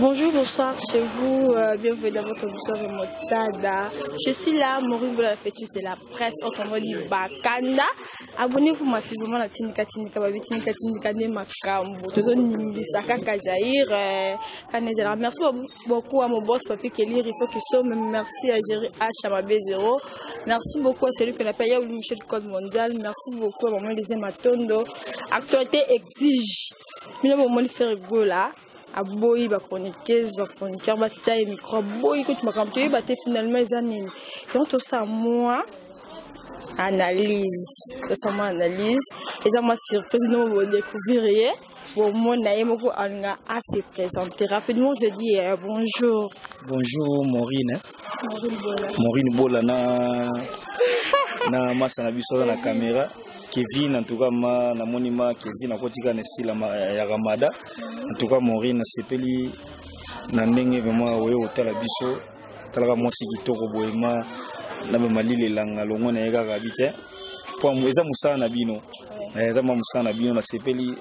Bonjour, bonsoir chez vous, bienvenue dans votre émission Remontada. Je suis là, Maureen Bola, la fétiche de la presse, autrement dit Bakanda. Abonnez-vous massivement à Tindika Tindika, Babi Tindika Tindika nde makambo. Tozo nimbisa kaka Zaïre, Kanezela. Merci beaucoup à mon boss Papi Kelly, Rifo Kiso, merci à Jerry H, à ma B0. Merci beaucoup à celui qu'on appelle Yaoulou Michel Code Mondial. Merci beaucoup à maman Élisée Matondo. Actualité exige. Bino bomoni Ferre Gola aboyi ba chroniqueuse, ba chroniqueur batia ye micro, aboyi kuti makambo toyeba te finalement eza nini. Donc tosala mwa analyse, tosala mwa analyse, eza mwa surprise bino bodécouvrir ye, bomona ye moko alinga a se présenter rapidement. Je dis bonjour. Bonjour Maureen. Maureen Bola. Maureen Bola na masa na biso na caméra. Kevin, en tout cas, ma, na moni ma Kevin, akotika na style ma, ya Ramada. En tout cas, Maureen, nasepeli na ndenge vraiment oyo otala biso. Talaka mwasi kitoko boye ma, na ba malili elanga longo na ye kaka bi te. Po eza mosala na bino. Eza mwa mosala na bino, nasepeli.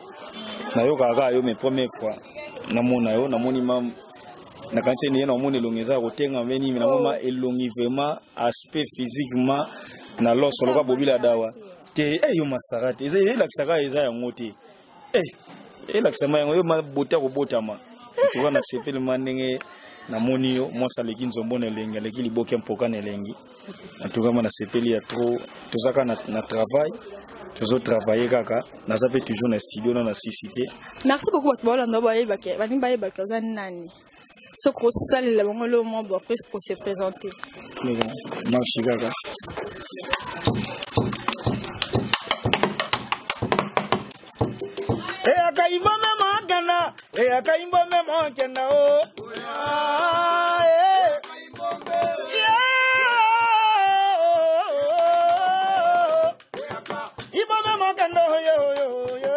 Nayokaka kaka yo, mais première fois namona yo, namoni ma, nakanisi ete ye namoni elongi eza ya kotenga, mais nini, namoni ma elongi vraiment aspect physiquement na loso lokola bobila dawa te. Yo masara te, eza elakisaka eza yango te. Elakisama yango yo ma beauté ya kobotama. Tuka nasepeli ma ndenge namoni yo, mwasi aleki nzombo na elengi, aleki liboke mpoka na elengi. En tout cas, ma nasepeli ya trop. Tozaka na travail, tozo travailler kaka, naza pe toujours na studio na sisi te. Merci beaucoup bato baolanda, bayebake, balingi bayebake oza nani. Soki osalela bango lelo mwa bo après pour se présenter. Mais bon, marche kaka. Eyaka imba mema kenda, eyaka imba mema kenda o. Ah, eh. Yeah. Imba mema kenda, yo, yo, yo, yo, yo.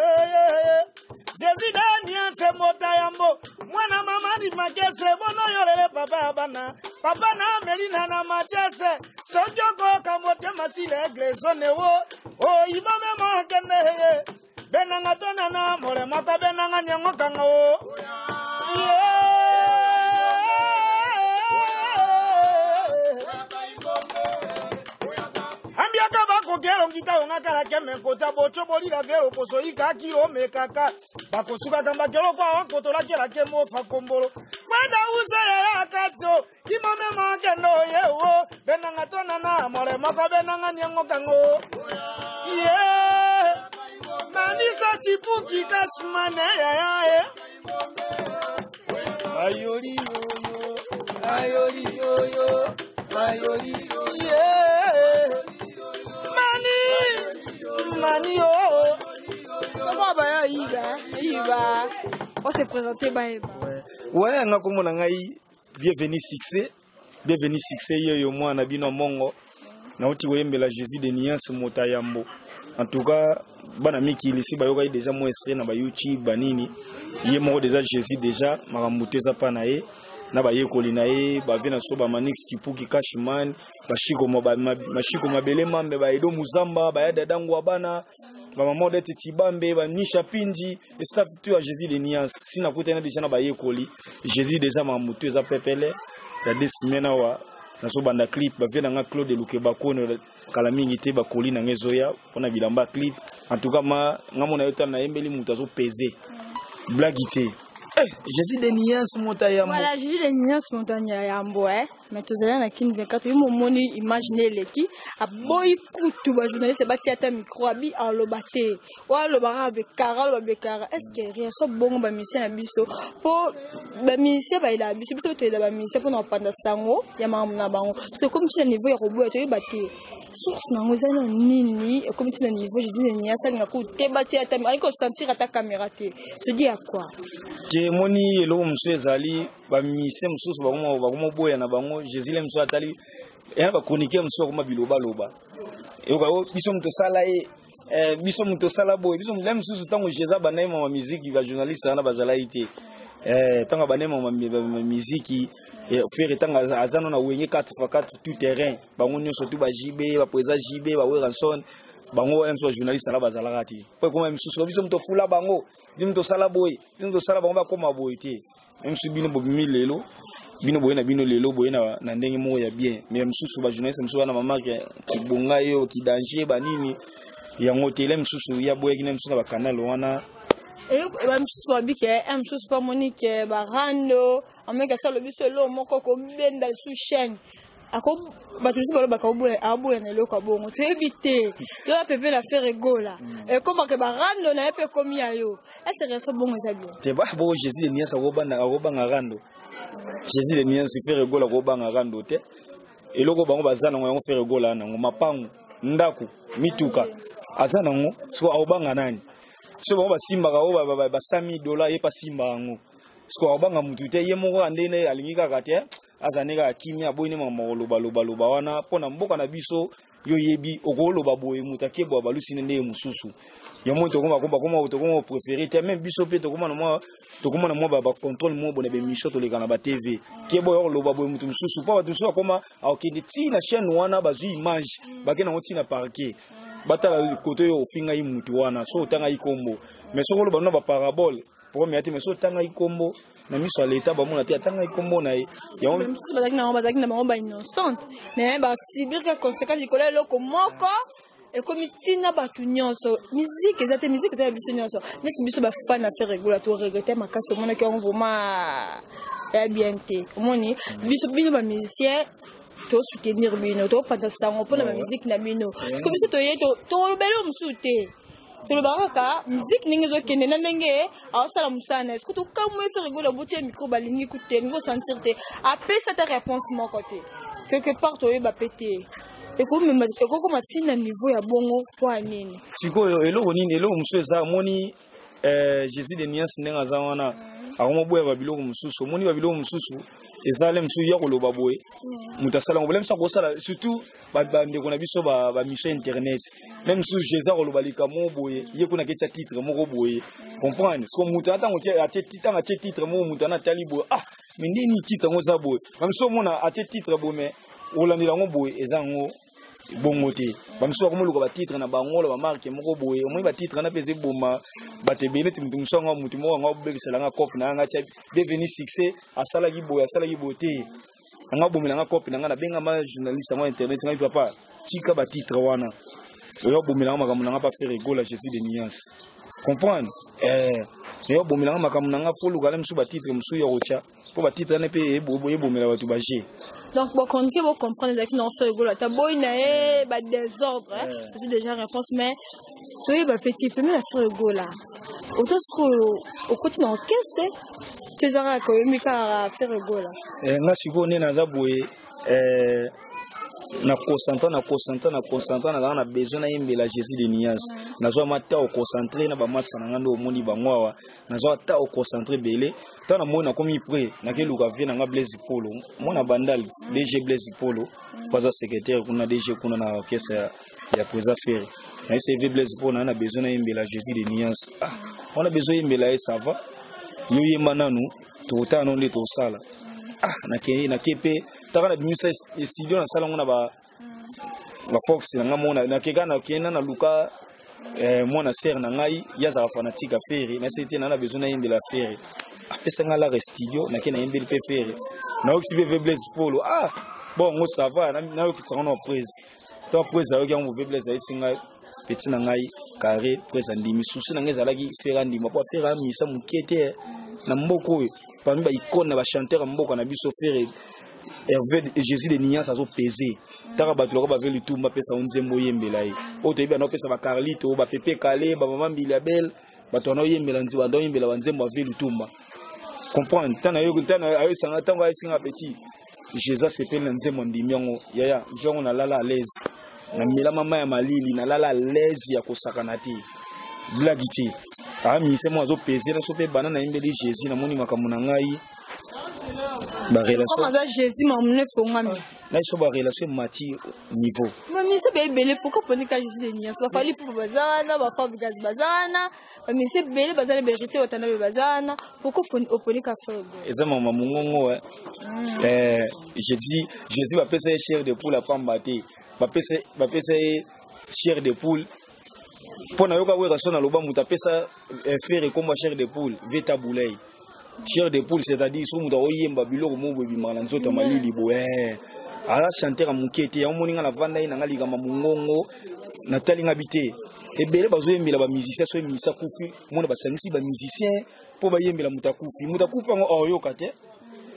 Jésus Daniel se mota yambo. Mwana mama di makese, bono yorele papa bana. Papa na melina na machese. Sojoko kamote masile gleso newo. O imba mema kenda ye. Benanga tona na more maka benanga nyango kanga o. Ambiaka bako kero ngita onga kala keme kota bocho boli la vero poso ika kilo mekaka. Bako suka kamba kero kwa wako tola kela kemo fa kombolo. Mwenda use ya ya katso. Imame ma kendo ye wo. Benanga tona na more maka benanga nyango kango. Yeah. Manisa chipuki kashmane ya ya ye. Ayoli yo yo, ayoli yo yo, ayoli yo ye. Mani, mani yo. Comment ba ya iba, iba. On s'est présenté ba eba. Ouais, nga komona ngai bienvenue succès. Bienvenue succès yo yo mwana bino mongo. Nauti koyembela Jésus de Nuance mota yambo. En tout cas, bana mikili si bayoka déjà mo extrait na ba YouTube banini. Ye moko déjà Jésus déjà makambo to eza pa na ye. Na ba yekoli na ye, ba vie na so ba Manix Chipuki Cashman, ba Shiko mo ba ma Shiko mabele mambe ba Edo Muzamba, ba ya Dadango bana, ba maman Odette Chibambe, ba Nisha Pinji, et staff tout ya Jésus de Nuance. Si na kutana déjà na ba yekoli, Jésus déjà makambo to eza pepele. Ya deux semaines awa nazo banda clip, ba vie na nga Claude Lukeba kono kala mingi te bakoli na ngezoya pona bilamba clip. En tout cas ma nga mona yo tala na yembeli mutu azo peser. Blague te. Jésus de Nuance mota yambo. Voilà, Jésus de Nuance mota yambo, hein. Mais tozala na Kin 24, yo momoni image ne eleki, aboyi kutu ba journaliste batia ata micro abi aloba te. Wa alobaka bekara, aloba bekara. Est-ce que rien so bongo ba musicien na biso po ba musicien ba ila biso, biso to ila ba musicien pona kopanda sango ya makambo na bango. Parce que comme tu na niveau ya koboya toyeba te. Source nango eza na nini, et comme tu na niveau Jésus de Nuance alinga ku te batia ata, alinga ko sentir ata caméra te. Se dit à quoi? Te moni eloko mosusu ezali ba musicien mosusu bakoma boya na bango. Jésus le mosusu atali, ya ba chroniqueur mosusu bakoma biloba loba. Yoka, oh, biso moto sala ye, biso moto sala boye, biso le mosusu ntango Jésus abanda ye mama musique, ba journaliste wana bazala ye te. Ntango abanda ye mama musique, frère, ntango aza no na wenge quatre fois quatre tout terrain, bango nyonso tout ba JB, ba président JB, ba Werrason, bango wana mosusu ba journaliste wana bazalaka te. Po ekoma misusu, biso moto fula bango, biso moto sala boye, biso moto sala bango bakoma boye te. Mosusu bino bobimi lelo, bino boye na bino lelo boye na ndenge moko ya bien, mais mosusu bajournaliste mosusu wana bamarke kibonga yo kidanger banini yango te. Ele mosusu ya boyaki na mosusu na bacanal wana. Bamisusu babike mosusu mpo amoni ke barando amoniki asi alobi so eloko moko kobenda lisusu chaîne ako bato mosusu balobaka aboya na eloko ya bongo, toyebi te. Yo pepe na Ferre Gola, ekomaka barando na ye mpe ekomi ya yo. Ese reso bongo eza bien? Te, ba bo Jésus de Nuance akobanda akobanga rando. Jésus de Nuance, Ferre Gola akobanga rando te. Eloko bango baza nango, yango Ferre Gola nango: mapango, ndako, mituka aza nango. Siko akobanga nani? So bango basimbaka oyo ba 100 000 $, ye mpe asimba yango. Siko akobanga mutu te. Ye moko ndenge alingi kaka te, aza nde kaka kimia, aboyi nde makambo kolobaloba wana. Mpo na mboka na biso, yo yebi, okoloba boye, moto akebwa balusi nde ye mosusu. Yango tokoma bakoma tokoma préféré te. Même biso mpe tokoma na mwa bacontrôle moko bona bémission toleka na batv kebo ya koloba boye moto mosusu, mpo bato mosusu bakoma akokende ti na chaîne wana, bazwi image, bakende yango ti na parquet, batala kote oyo ofingai mutu wana. So otangai kombo, mais soki oloba no baparabole, problème ya te. Mais so otangai kombo na miso ya leta, bamona te atangai kombo na ye yango. Misusu bazalaki na bango bainnocente, mais basubir ke conséquence likolo ya eloko moko ekomi ntina bato nyonso. Musique eza te, musique eza ya biso nyonso. Neti biso bafan na Ferre Gola, toregrete makasi, tomonaki yango vraiment ya bien te. Omoni biso, bino bamusicien, tosoutenir bino, topanta sango mpona bamusike na bino. Siko biso toye, tolobeli oyo mosusu te, tolobaka kaka musique ndenge ezokende na ndenge aosala mosala na ye. Siko tokamwe, Ferre Gola botie micro, balingi kute elingi osentir te, apesa ata réponse moko te. Quelque part toyeba mpe te ekokoma ntina niveau ya bongo mpo ya nini. Sikoyo eloko nini, eloko mosusu eza, omoni Jésus de Nuance ndenge aza wana, akomoboya babiloko mosusu. Omoni babiloko mosusu eza le mosusu ya koloba boye, moto asala yango bolemi akosala, surtout bandeko na biso bamission internet. Même mosusu Jésus akoloba likambo boye, ye kuna aketia titre moko boye, comprendre. Siko moto ntango ntango atie titre moko, moto ana atali boye: "Ah, mais ndeni titre yango eza boye?" Bamisu omona atie titre boye, mais olandela yango boye, eza yango bongo te. Bamisusu bakomoluka batitre na bango la bamarke moko boye. Omoni batitre wana mpe eza eboma bato ebele. Neti motu mosusu yango, motu moko yango abebiselanga cope na yanga, atia "Bienvenu succès", asalaki boye, asalaki boye te. Anga abomelanga cope na nga. Nabengama journaliste yango internet, ngai: "Papa, tika batitre wana oyo abomelanga makambo na nga." Pa Ferre Gola, Jésus de Nuance, comprendre, oyo abomelanga makambo na nga, fo luka na mosusu batitre mosusu ya kotya, mpo batitre wana mpe ebomela bato baje. Donc bokonke bocomprendre, ezalaki na Ferre Gola ata boyi na ye badésordre, c'est déjà réponse. Mais toyeba mpe te, pembe na Ferre Gola, oto sikoyo okoti na orchestre to eza kaka koyembi kaka Ferre Gola? Nga sikoyo nde naza boye, na concentre, na concentre, na concentre, nazala na besoin nayembela Jésus de Nuance. Nazwa ma ta oconcentre na bamasa na nga nde omoni bango awa. Nazwa ta oconcentre ebele. Ntango namoni nakomi prêt, nakeluka vie na nga Blaise Polo, mwana Bandal, DG Blaise Polo, po aza secrétaire kuna, DG kuna na orchestre ya président Ferre. Nayesa vie Blaise Polo: "Naa na besoin nayembela Jésus de Nuance." "Ah, wana besoin oyembela ye, ça va, yo yemba nanu, tokotala nano nde tosala." Ah, nake mpe taka nabimisa studio, nasala yango na ba bafox na nga mona. Nakeka, nakenda, naluka mwana sere na ngai, ye azalaka fanatique ya Ferre. Nasi te, naa na besoin nayembela Ferre. Apesa ngai lara studio, nake, nayembeli mpe Ferre, nayokisi mpe ve Blaise Polo: "Ah bon, ngo ça va." Nayokisaka na prise to prise, ayoki yango. Ve Blaise ayesi ngai: "Petit na ngai carré." Prise andimi. Susi na ngai ezalaki Ferre andima, po Ferre amisa moke te na mboka oyo, parmi baicone na bachanteur ya mboka na biso. Ferre Hervé, Jésus de Nuance azopese taka bato loko bave litumba, apesa yo nzembo, oyembela ye. Oyo toyebi wana, opesa bacarlito, bapepe kale, bamama Mbilia Bel, bato wana oyembela, banda oyembela banzembo ave litumba, comprendre. Ntango ayesanga, ntango ayesinga: "Petit, Jésus asepeli na nzembo, andimi yango." Yaya jongo, nalala à l'aise, namela mama ya malili, nalala à l'aise ya kosakana te, blague te. Amise mo azopese na so mpe bana nayembeli Jésus, namoni makambo na ngai, barelation. Aza Jésus, makambo efongami. Na biso barelation emati niveau. Bamise baebele, pourquoi ponika Jésus de Nuance? Bafally mpo baza wana, baFabregas baza wana, bamise ebele baza na baHéritier Watana be baza wana, pourquoi oponika Ferre? Eza mama mongongo. Jésus, Jésus bapesa ye chair de poule apamba te, bapesa ye chair de poule mpo nayoka wera so naloba moto apesa Ferre ekomba chair de poule veta bulei. Chair de poule, c'est-à-dire soki moto akoyemba, biloko moko boye ebimaka na nzoto ya malili boye. Aza chanteur ya moke te. Yango moni nga navanda ye na nga likambo ya mongongo, natali nga bi te. Ebele bazoyembela bamusicien. Soki musicien akufi, mona basangisi bamusicien mpo bayembela moto akufi. Moto akufi yango aoyoka te.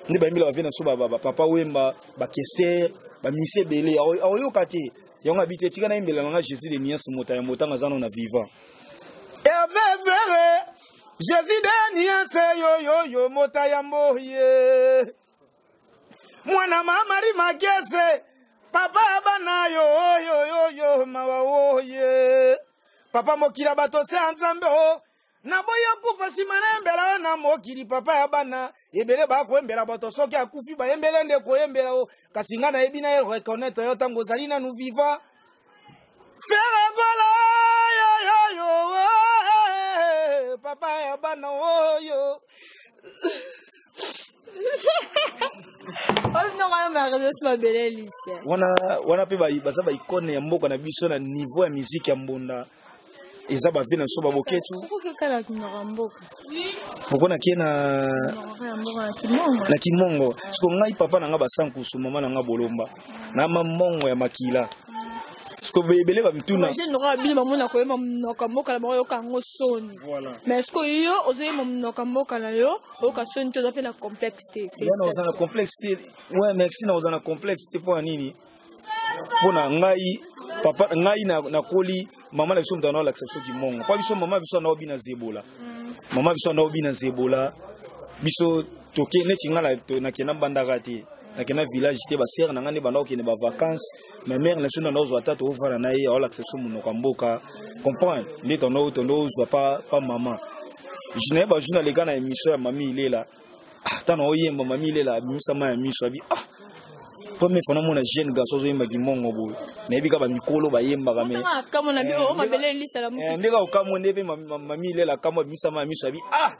Nde bayembela bave na biso, bapapa Wemba, bakester, bamusicien ebele aoyoka te. Yango abi te, tika nayembela nanga Jésus de Nuance, moto ya motanga aza nano na vivant. Hervé Ferre, Jésus de Nuance, yoyoyo, mota ya mboye, mwana mamari makese, papa ya bana yo oyoyoyo, mawa oye, papa mokili ya bato se ya Nzambe o naboyi okufa nsima nayembela yo na mokili. Papa ya bana ebele bakoyembela bato, soki akufi bayembele nde koyembela o, kasi ngai nayebi na ye reconnaître yo ntango ozali nanu vivant. Ferre Gola, yoyoyo, papa ya bana oyo. Mabele Elisia. Wana wana mpe baza baicône ya mboka na biso na niveau ya musique ya mbonda. Eza bave na biso baboketu. Okokekala kinoko mboka. Pourquoi nakie na Kinoko ya mboka na kimongo. Na kimongo, siko ngai papa na nga basankusu, mama na nga bolomba na mamongo ya makila. Siko ebele bamituna. Jeune noko bino bamona koyeba monoko ya mboka na bango, oyoka yango soni. Voilà. Mais ce que yo ozoyeba monoko ya mboka na yo, oyoka soni te, oza mpe na complexe te. Nga na oza na complexe te. Ouais, merci. Na oza na complexe te mpo ya nini? Mpo na ngai papa ngai nakoli, mama na biso moto ana olakisa biso kimongo, mpo biso mama biso ana obina zebola, mama biso ana obina zebola. Biso toke neti ngai nakenda mbandaka te, nakenda village te. Basere na ngai nde banda kokende bavacance, mais mère na biso nde ozwa ata toovanda na ye, aolakisa biso monoko ya mboka, comprendre nde tondo ozwa pa mama. Nayeba jour naleka na émission ya Mami Ilela. Ah, ntango oyemba, Mami Ilela abimisa mai ya miso, abi: "Ah, première fois namona jeune garçon ozoyemba kimongo boye." Nayebi kaka bamikolo bayembaka, mais Otanga na bi o Mabele Elisa la. Nde kaka okamwe nde mpe Mami Ilela akamwe, abimisa mai ya miso, abi: "Ah,"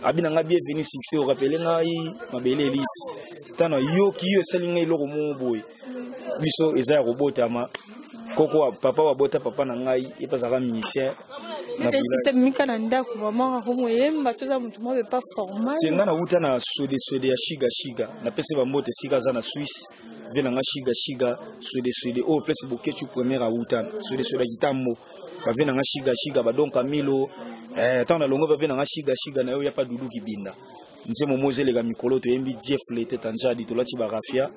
abi na ngai: "Bienvenu Succès, orappeler ngai Mabele Elise." Ntango nayoki yo, esali ngai eloko moko boye. Biso eza ya kobotama, koko papa babota papa na ngai, ye mpe azalaka musicien na village. Mika na ndako, mama akomoyemba, toza motu moko pas formal. Te, nga nauta na swede ya Shiga Shiga. Napesi bambote esika aza na Swisse, ve na nga Shiga Shiga, Swede Swede oyo place Bokechu première auta, Swede Swede ya kitambo. Bave na nga Shiga Shiga, badonka milo ntango nalongo bave na nga Shiga Shiga na yo ya pa Dudu Kibinda. Nzembo mo ezeleka mikolo, toyembi Jeff Lete Tanjadi, tolati barafia,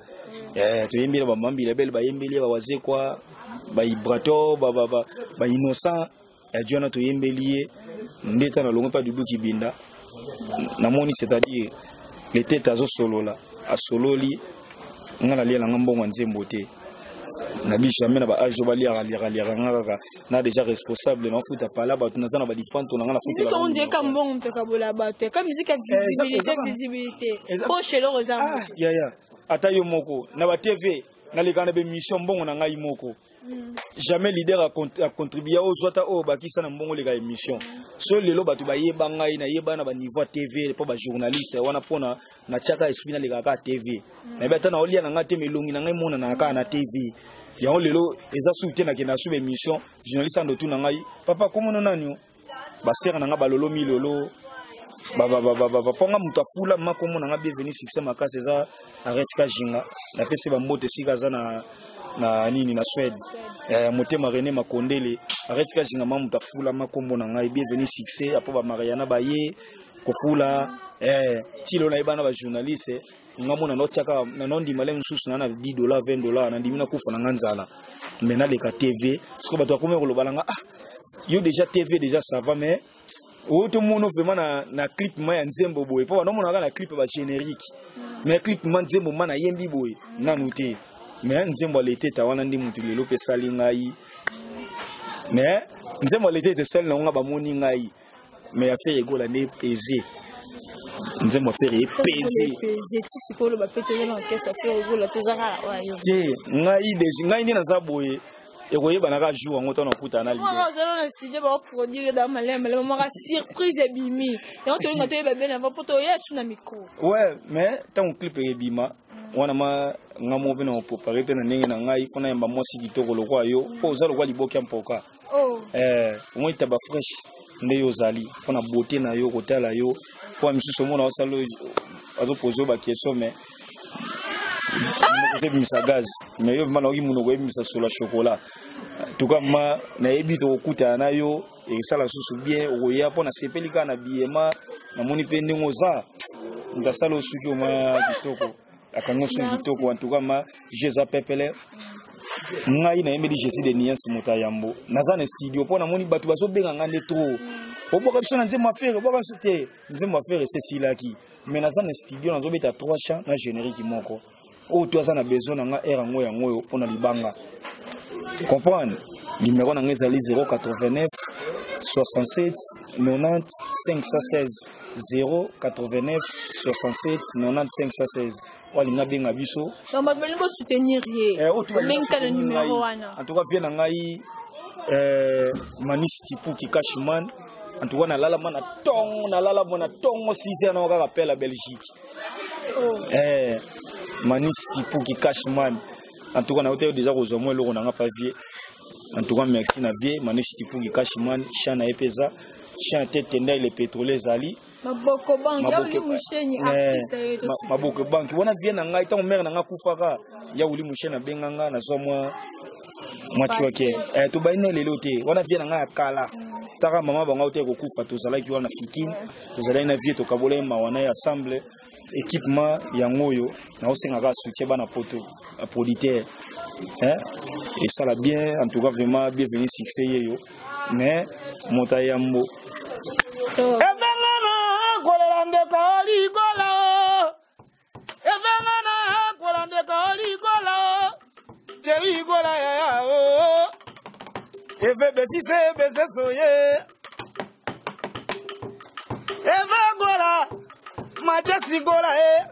toyembi na bamambi lebele, bayembeli ye bawazekwa, baibrator, bainnocent ya jona, toyembeli ye nde ntango nalongo mpa Dudu Kibinda. Namoni, c'est-à-dire letete azosolola, asololi nga nalia nanga mbongo ya nzembo te. Nabi jamais na baage oyo baliaka liaka liaka nga kaka na déjà responsable, naofuta pala bato, naza na badifanto na nga. Musique on dirait ka mbongo moto akabola bato, ka musique ya visibilité, visibilité poche eloko eza. Ah, yaya, ata yo moko na ba TV naleka na bémission, mbongo na ngai moko jamais leader acontribua. Ozwa ata oyo bakisa na mbongo oleka émission. So lelo bato bayeba ngai, nayeba na baniveau ya TV mpo bajournaliste wana, mpona natiaka esprit nalekaka kaka TV. Nayebi ata naolia na ngai te, melongi na ngai emonanaka kaka na TV. Yango lelo eza suku te, nakenda su baémission, journaliste ando tuna ngai: "Papa, komono nani o?" Basere na ngai balolo milolo mpo nga moto afula ma kombo na nga Bienvenu Succès makasi. Eza Arrête Kajinga, napesi bambote esika aza na nini na Swede, ya motema René Makondele. Arrête Kajinga, ma moto afula ma kombo na ngai Bienvenu Succès apo bamariana baye kofula ti lelo nayeba na bajournaliste. Nga mona naotiaka nanondima le mosusu na 10 dollar, 20 dollar, nandimi nakufa na nga nzala, mais naleka TV. Soki bato bakomi koloba na nga: "Ah, yo déjà TV déjà, ça va, mais oyo tomona vraiment na clip ma ya nzembo boye," mpo bandomona kaka na clip ba générique, mais clip ma nzembo ma nayembi boye nanu te. Mais nzembo aleteta wana nde motu lelo mpe esali ngai, mais nzembo aleteta esali nango nga bamoni ngai, mais affaire egola nde epese, nzembo affaire epese. Ti sikoyo oloba mpe toza na orchestre Ferre Gola, toza kaka oyo. Te, ngai déjà, ngai nde naza boye, ekoyebana kaka jour yango ntango nakutana na leader. Moko ozala na studio, baoproduire da malema malema, moko surprise ebimi. Yango tolinga toyeba bien avant mpo toya su na micro. Ouais, mais ntango clip ebima wana, ma nga moko mpe na koprépare mpe na ndenge na ngai, fo nayemba mwasi kitoko lokwa yo, mpo oza lokwa liboki ya mpoka. Oh. Omoi taba fraîche nde yo ozali mpona beauté na yo, kotala yo. Mpo misusu omona osala azopose yo baquestion, mais monoko ebimisa gaz, mais yo vraiment nayoki monoko ebimisa solo ya chocolat. En tout cas ma, nayebi tokokutana na yo, esala susu bien, okoya mpo nasepeli kaka na biyema, namoni mpe ndenge oza moto asala osuki oma kitoko, akangi osuki kitoko. En tout cas ma, je eza pepele. Ngai nayembeli Jésus de Nuance, moto ya yambo. Naza na studio mpo namoni bato bazobenga ngai nde trop: obwaka biso na nzembo affaire, obwaka biso te. Nzembo affaire esesilaki, mais naza na studio, nazobeta trois chants na générique moko. Oyo to aza na besoin na nga, heure yango yango oyo mpona libanga comprendre. Numéro na ngai ezali 089 67 90 516, 089 67 90 516. Oyo alingi abenga biso. Donc bato balingi bosoutenir ye, obengi na numéro wana. En tout cas vie na ngai, Manis Tipuki Cashman, en tout cas nalala mwa na ntongo, nalala mwa na ntongo 6 heures, nango kaka pela Belgique. Oh. Manis Tipuki Cashman, en tout cas nauta yo déjà kozwa mwa eloko na nga pa vie. En tout cas merci na vie Manis Tipuki Cashman. Chan na ye mpe eza chan te, tenda ile pétrole ezali. Maboko banki ya Uli Musheni, artiste. Maboko banki wana vie na ngai. Ntango mare na ngai akufaka, ya Uli Musheni abenga nga, nazwa mwa cwake. Tobai na lelo te, wana vie na ngai ya kala. Taka mama bango te kokufa, tozalaki wana fikine, tozalaki na vie, tokabolaki mawa na ye ensemble. Équipement yango oyo naosengaka soutien bana poto, producteur, esala bien. En tout cas vraiment bienvenue, succès yeyo. Mais moto ya yambo ebengana kolela ndeko likola, ebengana kola ndeko likola, teri kola yaya o eve besise beseso ye eve gola majesi gola e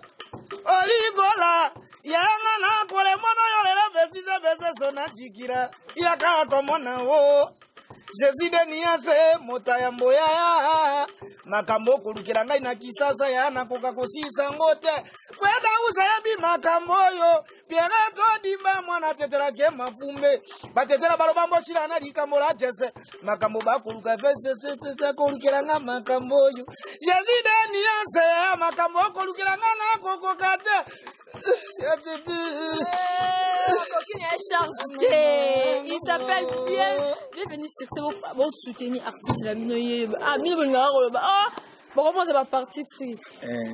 oligola yanga na kole mwana oyo lelo besise beseso najikila yaka komona o Jésus de Nuance, moto ya mboya. Makambo okolukela ngai na Kisasa ya nakoka kosisa yango te. Kweda uzayebi makambo oyo Pierre todimba mwana atetelake mafumbe batetela baloba mboshila na likambo la jese makambo bakoluka fesesesese kolukela nga makambo oyo Jésus de Nuance ya makambo okolukela nga nakokoka te. Charge te, il s'appelle bien bienvenue succès. Bon, soutenir artiste na bino ye. Ah, bino bolingaka koloba, ah, bokomoza baparti pris.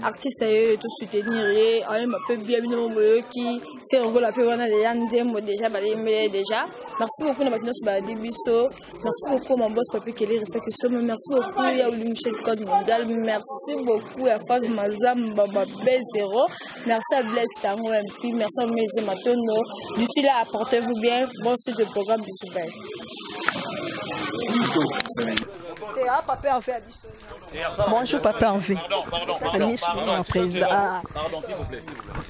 Artiste ye, tosoutenir ye, ayemba mpe bien. Bino boyoki te, okola mpe wana deja nzembo déjà bayembele déjà. Merci beaucoup na bato nyonso bayadi biso. Merci beaucoup mon boss Papi Kelly Reflect Somo. Merci beaucoup ya Uli Michel Code Mondial. Merci beaucoup à Fav Mazamba B0. Merci à Blaise Tango MP. Merci à Meze Matono. D'ici là, apportez-vous bien. Bon suite de programme. Bisous bye. Papa Hervé. Bonjour Papa Hervé. Pardon, pardon, pardon, pardon, président. Pardon, s'il vous plaît, s'il vous plaît.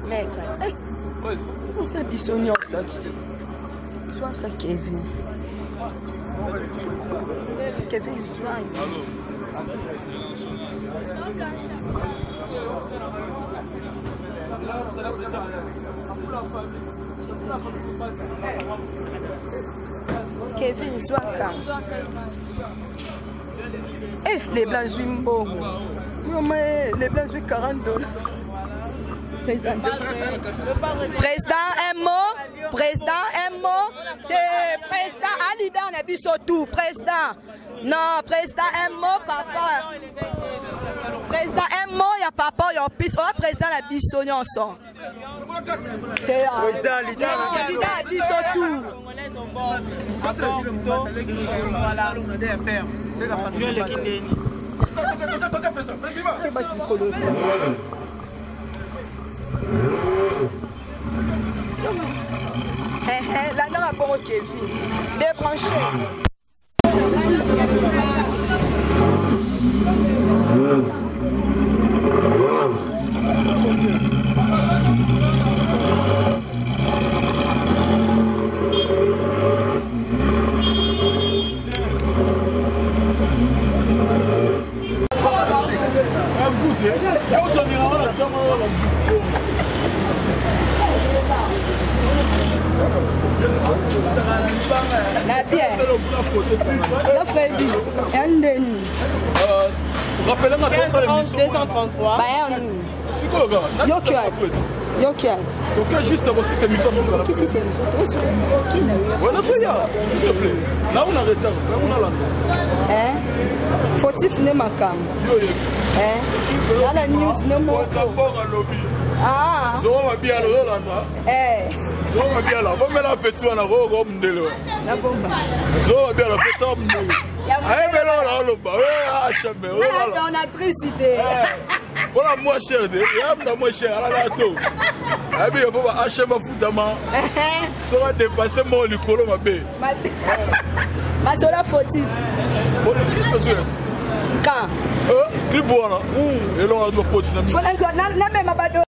Maître, eza biso nyonso ti zwaka Kevin, Kevin zwa. Kevin zwaka. Eh, les blancs zwi mbongo yoma, les blancs zwi 40 $. Président, un mot. Président, un mot. Te président a leader na biso tout. Président, non, président, un mot. Papa président, un mot ya papa oyo pis oyo président na biso nyonso. Président, leader. Leader na biso tout. Voilà. Likolo. Eh. Landaka bongo Kevin. Débranché. Na bien. Na Freddy. Ya ndeni. Rappelez-moi 233. Bayern. Sikoyo kaka. Yo kia. Yo kia. Donc juste kosisa émission suka na Kisi émission. Ouais, nazoya, s'il te plaît. Na una retard, na una landa. Hein? Fautif ne makambo. Yo yebi. Hein? Nala news ne moko. D'abord alobi. Ah. Zoro mabiala ozolanda. Eh. Zoro mabiala, bomela petit wana koko mundele wa. Na bomba. Zoro mabiala petit wa mundele. Ayebela ola oloba, oyo achame, Na olala. donatrice de. Mpona moins cher de, ya mna moins cher, alala to. Ayebi ye fo ba HM afutama. Soki adepasse moko likolo mabe. Masola fautif. Clip ezoya. Quand? Clip wana. Elonga bakoti na Mpona namema bado.